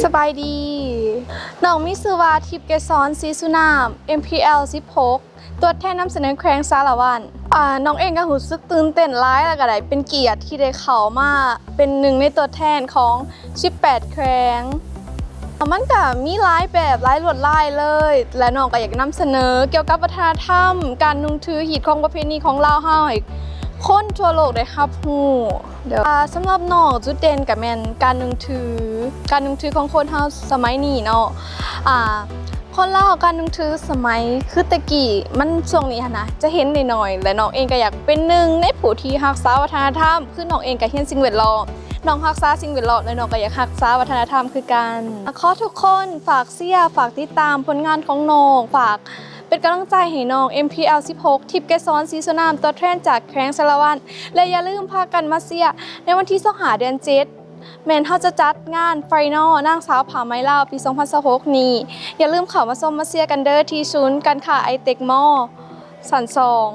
ສະບາຍດີ ນ້ອງມີຊື່ວ່າ ທິບໄກສອນ ສີສຸນາມ ເອັມພີແອລສິບຫົກ ຕົວແທນນຳສະເໜີແຂວງສາລະວັນ. ອາ ນ້ອງເອງກໍຮູ້ສຶກຕື່ນເຕັ້ນຫຼາຍ ແລ້ວກໍໄດ້ເປັນກຽດທີ່ໄດ້ເຂົ້າມາເປັນໜຶ່ງໃນຕົວແທນຂອງສິບແປດແຂວງ. ມັນກໍມີຫຼາຍແບບ ຫຼາຍລວດລາຍເລີຍ ແລະ ນ້ອງກໍຢາກນຳສະເໜີກ່ຽວກັບວັດທະນະທຳ ການນຸ່ງຖື ຮີດຄອງປະເພນີຂອງລາວເຮົາ ໃຫ້ຄົນທົ່ວໂລກໄດ້ຮັບຮູ້. ເດີ ອາ ສຳລັບນ້ອງ ຈຸດເດັ່ນກໍແມ່ນການນຸ່ງຖື ການນຸ່ງຖືຂອງຄົນເຮົາສະໄໝນີ້ເນາະ ອາ ຄົນລາວເຮົາການນຸ່ງຖືສະໄໝຄືແຕ່ກີ້ ມັນຊ່ວງນີ້ຫັ້ນນະ ຈະເຫັນໄດ້ໜ້ອຍ ແລະ ນ້ອງເອງກໍຢາກເປັນໜຶ່ງໃນຜູ້ທີ່ຮັກສາວັດທະນະທຳ ຄືນ້ອງເອງກໍຮຽນສິ່ງແວດລ້ອມ ນ້ອງຮັກສາສິ່ງແວດລ້ອມ ແລະ ນ້ອງກໍຢາກຮັກສາວັດທະນະທຳຄືກັນ. ຂໍທຸກຄົນຝາກເຊຍ ຝາກຕິດຕາມຜົນງານຂອງນ້ອງ ຝາກເປັນກຳລັງໃຈໃຫ້ນ້ອງ ເອັມພີແອລສິບຫົກ ທິບໄກສອນ ສີສຸນາມ ຕົວແທນຈາກແຂວງສາລະວັນ ແລະ ຢ່າລືມພາກັນມາເຊຍ ໃນວັນທີຊາວຫ້າ ເດືອນເຈັດ ແມ່ນເຮົາຈະຈັດງານໄຟນອອນນາງສາວຜ້າໄໝລາວປີສອງພັນຊາວຫົກນີ້ ຢ່າລືມເຂົ້າມາຊົມມາເຊຍກັນເດີ ທີ່ສູນການຄ້າໄອເຕັກມໍ ຊັ້ນສອງ.